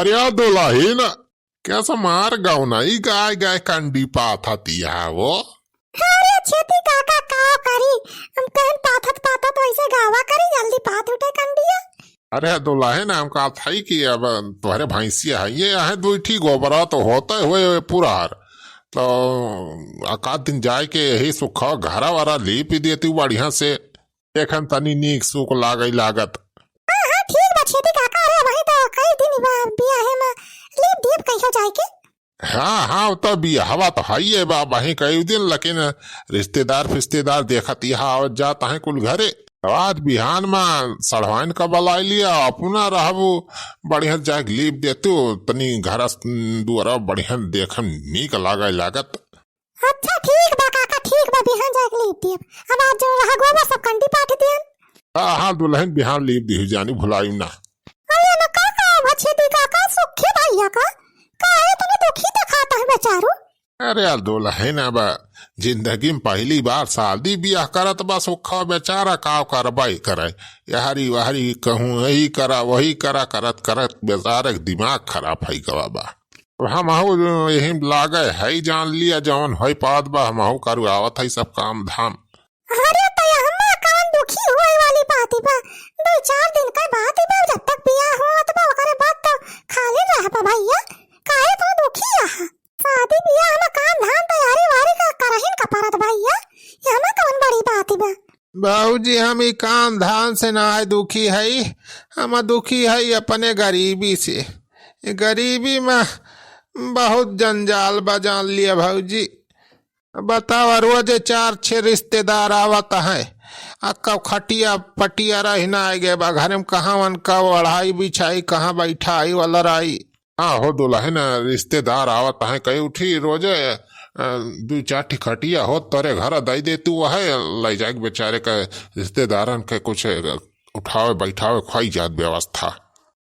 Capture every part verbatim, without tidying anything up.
अरे दुलहिन, कैसे मार गौना, ई गाय गाय कंडी पाथत हिया हो। अरे छेदी काका, का करी, हम कहन पाथत पाथत वैसे गावा करी, जल्दी पाथ उठे कंडिया। अरे दुलहिन, हम कहत हई कि अब तोहरे भैंसिया है, ये आहे दुई ठी गोबरा तो होते हुए पुरार, तो एकाध दिन जाए के यही सुखा घरा वरा लीप देती बढ़िया से, देखन तनी नीक सूक लागै लागत। हाँ, हाँ, ठीक बा छेदी काका, अरे वही तो कई दिन बा बियाहे में लीप दीप कहियो जाए के। हाँ, हाँ, वो तो बियाहवा तो हइये बा, वही कई दिन, लेकिन रिश्तेदार फिश्तेदार देखत यहाँ आवत जात हैं कुल घरे। तो आज बिहान में सड़वाइन का बलाई लिया, अपना रहबू बढ़िया जाके लीप देतू, तनी घर स-, दुआरा बढ़िया देखन नीक लागै लागत। अच्छा, ठीक बा काका, ठीक बा, बिहान जाके लीप देब। अब आज जो रह गो बा, सब कंडी पाथ दियन। हाँ, हाँ, दुलहिन बिहान लीप दिहु जानी, भुलायु ना। अरे ना काका, भछेदी काका, सुखे भैया का, काहे तने दुखी देखात है बेचारू? अरे यार, दुलहिन अब जिंदगी में पहली बार शादी बियाह करत बा, सुखा बेचारा का करबई करे, यहरी वहरी कहूँ, यही करा, वही करा, करत करत बेचारे के दिमाग खराब है गवा बा। अब हमहू यही लागे है, जान लिया जवन होई पात बा, हमहू करुआवत है सब काम धाम। अरे तो यहमा कवन दुखी होए वाली बात बा, दो चार दिन का बात बा, जब तक बियाह होत बा ओकरे बाद तो खाली रहबा भैया, काहे तो दुखी आहा? शादी बियाह में काम धाम तैयारी वारी का करहिन का परत भैया, यहमा कवन बड़ी बात बा? बाबूजी, हम ई काम धाम से ना आए दुखी हई, हम दुखी हई अपने गरीबी से। ई गरीबी में बहुत जंजाल बा, जान लिया भौजी। बतावा, रोज चार छह रिश्तेदार आवत हैं, आ कब खटिया पटिया रही ना आए गए बा घरे में, कहाँ वन कब ओढ़ाई बिछाई, कहाँ बैठाई वाला राई। हाँ हो दुलहिन, रिश्तेदार आवत हैं, कई उठी रोजे, अ, दू चार ठी खटिया हो तोरे घर दई दे तू, वह ले जाके बेचारे के रिश्तेदारन के कुछ उठावे बैठावे खोई जात व्यवस्था।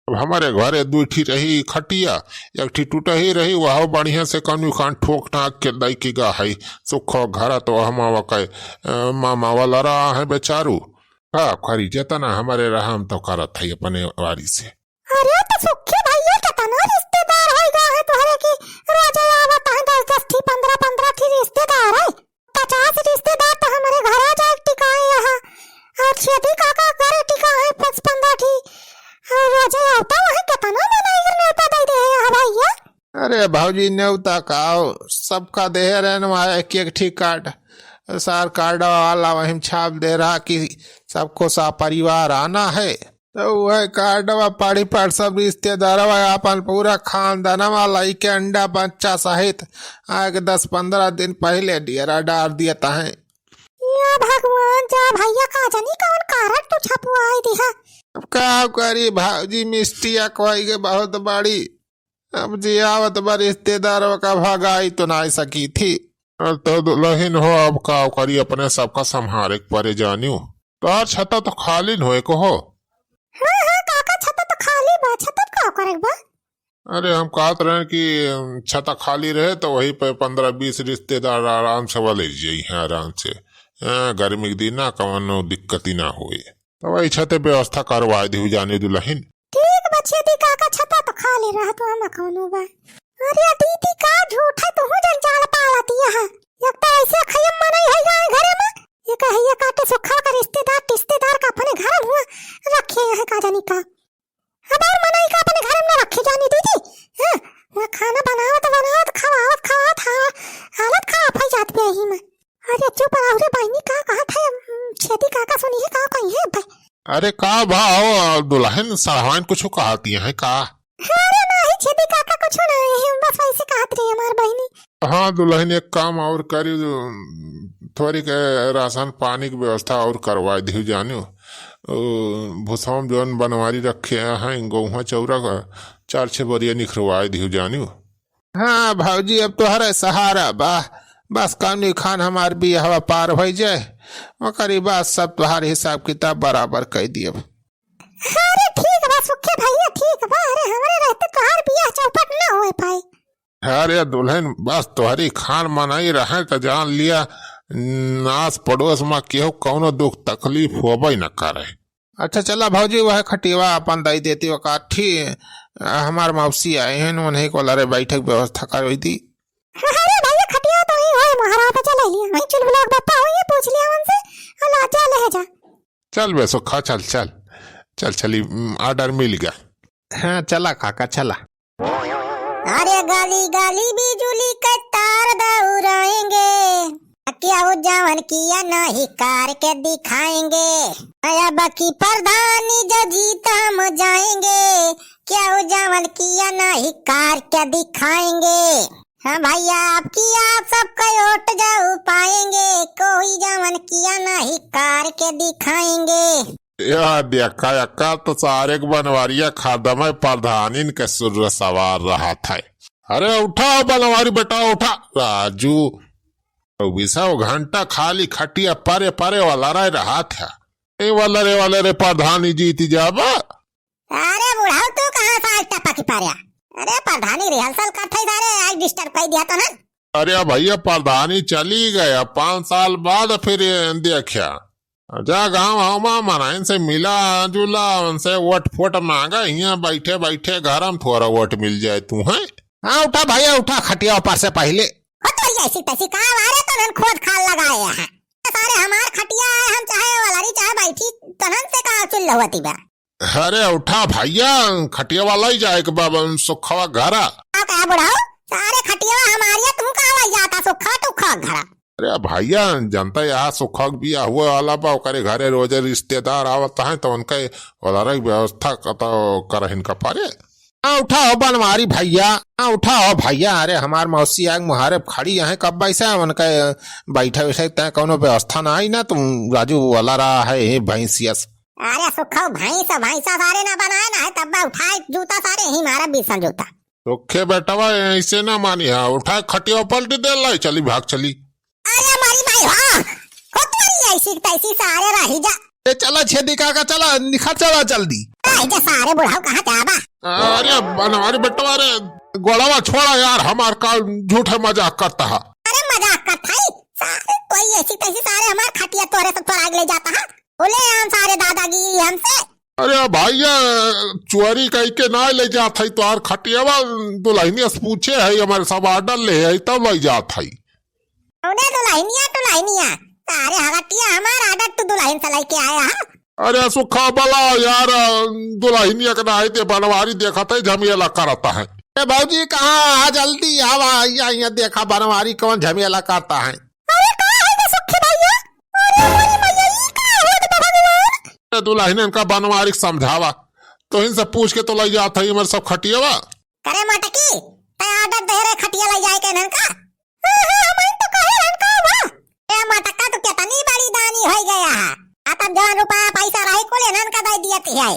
अब हमरे घरे दू ठी रही खटिया, एक ठी टूटही रही, वह बढ़िया से कौनो खान ठोक ठाक के दई के गा है, सुखो घर तो हम के, अ, मामा वाला रहा है बेचारू। का करी, जेतना हमरे रहा हम तो करत है अपने वारी से। अरे तो सुखी भैया, केतना रिश्तेदार होई गा है तोहरे की रोज आवत है, दस दस ठी, पन्द्रह पन्द्रह ठी रिश्तेदार है। पचास रिश्तेदार तो हमरे घरा जाए टिकाए यहाँ, और छेदी काका घरे टिकाए पच पन्द्रह ठी, और रोज आवता वहाँ केतना मनई के न्योता दे दे है यहाँ भैया। अरे भौजी, न्योता का हो, सबका दे रहे न वहाँ एक एक ठी कार्ड, सार कार्ड वाला वहीं छाप दे रहा कि सबको सपरिवार आना है। तो वह कार्डवा पढ़ी पढ़ सब रिश्तेदारवा आपन पूरा खानदानवा लइके अंडा बच्चा सहित आके दस पन्द्रह दिन पहिले डेरा डार दियत हैं। या भगवान, जा भैया, का जानी कौन कार्ड तू छपवाई दिहा। अब का करी भौजी, मिस्टिया कोई के बहुत बड़ी। अब जे आवत बा रिश्तेदारवा का भगाई तो नाई सकी थी। अब तो दुलहिन हो, अब का करी, अपने सबका संभारे के परे जानियो। तोहार छता तो खाली न होए को हो। हाँ, हाँ, काका, छता तो खाली बा, छता का करे के बा? अरे, हम कहत रहे कि छता खाली रहे तो वही पे पन्द्रह बीस रिश्तेदार आराम से वाले जाई हैं, आराम से। हाँ, गर्मी के दिन ना कवनो दिक्कत ही ना होए। तो वही छते व्यवस्था करवा दिहु जानी दुलहिन। ठीक बा छेदी काका, छता तो खाली रह तो हम कौनो बा। अरे दीदी, का झूठे तुहू जंजाल पालती है। एक तो ऐसे खयम मनई है गाँव घरे में, ये कहे ये काटे सुखा का रिश्तेदार टिश्तेदार का अपने घर में हुआ रखे है का जानी का। हमार मनई का अपने घर में रखे जानी दीदी। हाँ, वहाँ खाना बनावत बनावत खवावत खवावत हा-, हालत खराब हो जात बे यही में। अरे चुप रहो रे बहिनी, का कहत है, उम, छेदी काका सुनी है, का कही है भाई? अरे का भाव दुलहिन सड़वाइन कुछ कहती है का? अरे नाही छेदी काका कुछ नहीं है, बस वैसे कहत रही हमार बहिनी। हाँ दुलहिन, एक काम और करी, थोड़ी के राशन पानी की व्यवस्था और करवा दिहु जानियो। ओ, भुसवा में जौन बनवारी रखे हैं, गौहा चौरा का चार छह बोरिया निखरवा दिहु जानियो। हाँ भौजी, अब तोहरे सहारा बा, बस कौनी खान हमार बियाहवा पार होइ जाए, ओकरी बाद सब तोहार हिसाब किताब बराबर कइ दियब। अरे ठीक बा सुखे भैया, ठीक बा। अरे हमरे रहते तोहार बियाह चौपट ना होइ पाए। अरे दुलहिन, बस तोहरी खान मनई रहे त जान लिया, नास पड़ोस में केहू कौनो दुख तकलीफ होबे न करे। अच्छा चला भौजी, वह खटियवा अपन दई देती, ओका ठी आ, हमार मौसी आए हैं, उन्हें को लरे बैठक व्यवस्था करवाई दी। अरे भैया, खटिया तो ही होए महाराज, चला लिया। वहीं चुलबुला के बप्पा होइए, पूछ लिया उनसे, और ला जा, ले जा। चल बे सुखा, चल, चल। चल, चली, उम, order मिल गया। हाँ, चला काका, चला। अरे गली गली बिजुली के तार दौड़ाएंगे, क्या वो जवन किया नहीं कार के दिखाएंगे। अब की प्रधानी जो जीत हम जाएंगे, क्या वो जवन किया नहीं कार के दिखाएंगे। हाँ भैया, अब की आप सबका वोट जाऊ पाएंगे, कोई जवन किया नहीं कार के दिखाएंगे। यह देखा, यक्का तो सारे के बनवारिया खादम है, प्रधानिन के सुर सवार रहा था। अरे उठा बनवारी बेटा, उठा। राजू, चौबीसों घंटा खाली खटिया परे परे वाला रह रहा था। ए वाला रे, वाला रे, प्रधानी जीत जाबा। अरे बुढ़ऊ, तू कहाँ से आज टपक पड़या? अरे प्रधानी rehearsal करत है सारे, आज disturb कर दिया तो ना। अरे भैया, प्रधानी चली गया, पाँच साल बाद फिर ये देखा। जा गाँव हमा मनाइन से मिला जुला, उनसे वोट फोट मांगा, हियाँ बैठे बैठे घर में थोड़ा वोट मिल जाए तू, हैं? हाँ, उठा भैया, उठा, खटिया ऊपर से पहले। हो तो ऐसी तैसी का मारे तो नन खोद खाल लगाए हैं। सारे हमार खटिया है, हम चाहे वाला रही, चाहे बैठी, तनन से का चिल्लवती बा। अरे उठा भैया, खटिया वाला ही जाए के बा, सुखवा घरा। का कहा बुढ़ऊ? सारे खटिया हमारी है, तू कहाँ ले जाता सुखा, तू खा घरा। अरे भैया, जनता यहाँ सुखा के बिया हुए वाला बा, ओकरे घरे रोजे रिश्तेदार आवत हैं, तो उनके वाला रही व्यवस्था क-, तो करहिन का पारे। हाँ, उठा हो बनवारी भैया, हाँ, उठा हो भैया। अरे हमार मौसी आग मुहारे खड़ी है, कब बैसे उनके बैठे वैसे तय कौनो व्यवस्था ना आई ना, तुम राजू वाला रहा है, हे भैंसिया से। अरे सुखो, भैंस, भैंसा सारे ना बनाए ना है, तब मैं उठाए जूता सारे ही मारा बीसन जूता। सुखे बेटवा, ऐसे ना मानी, हाँ, उठाए खटिया पलटी दे लाई, चली भाग चली। अरे मारी माई हो, हो तोरी ऐसी तैसी सारे रही जा। ए चला छेदी काका, चला, निखा चला जल्दी। आई जा सारे बुढ़ऊ कहाँ जाबा? अरे बनवारी बेटवा रे, गोड़वा छोड़ा यार, हमार का झूठे मजाक करता है। अरे मजाक करता है, सारे कोई ऐसी तैसी सारे हमार खटिया तोरे से तोड़ा के ले जाता है। बोले हम सारे दादागिरी हमसे। अरे भैया, चोरी कई के ना ले जात है तोहार खटियावा, दुल्हनिया से पूछे है, हमारे सब order ले है, तब ले जात है। कौने दुल्हनिया, दुल्हनिया? अरे हगटिया, हमार order तू दुल्हन से लेके आया है? अरे सुखा बला यार, दुल्हनिया के नाई दे बनवारी देखत है, झमेला करत है। ए भौजी, कहाँ आ, जल्दी आवा, या, या देखा बनवारी कौन झमेला करता है। अरे का है बे सुखी भैया? अरे मोरी मैया, ई का होत बा भगवान? ए दुल्हन इनका बनवारी के समझावा, तो इनसे पूछ के तो ले जात है, हमारे सब खटियावा। करे मटकी, तै order दे रे खटिया ले जाए के इनका? हाँ, हाँ, हम तो कहे हन का बा? ए मटका, तू कितनी बड़ी दानी हो गया है। आ तब जवन रुपया पैसा रही कुल इनन का दे दिया थी है।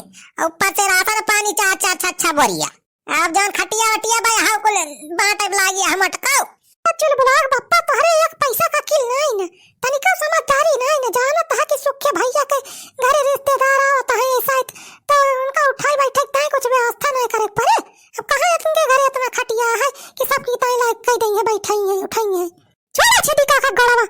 ऊपर से राशन पानी चार चार छह छह बोरिया। अब जवन खटिया वटिया बा, हाँ कुल बांटे लागी हम मटकाओ। चुलबुलाक बप्पा, तोहरे एक पैसा का किल नाई न, तनिका समझदारी नाई न, जानत है कि सुखे भैया के घरे रिश्तेदार आवत है शायद, तो उनका उठाई बैठे ताई कुछ व्यवस्था नहीं करे पड़े। अब कहाँ है तुमके घरे इतना खटिया है कि सबकी ताई लायक कह देंगे, बैठाई है, उठाई है। छोड़ा छेदी काका गोड़वा,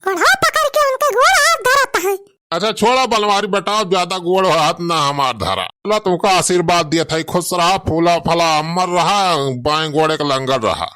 गोड़वा पकड़ के उनके गोड़ हाथ धरत है। अच्छा छोड़ा बनवारी बेटा, ज्यादा गोड़ हाथ ना हमार धरा। अल्लाह तुमका आशीर्वाद दिया था, खुश रहा, फूला फला अमर रहा, बाएं गोड़े के लंगड़ रहा।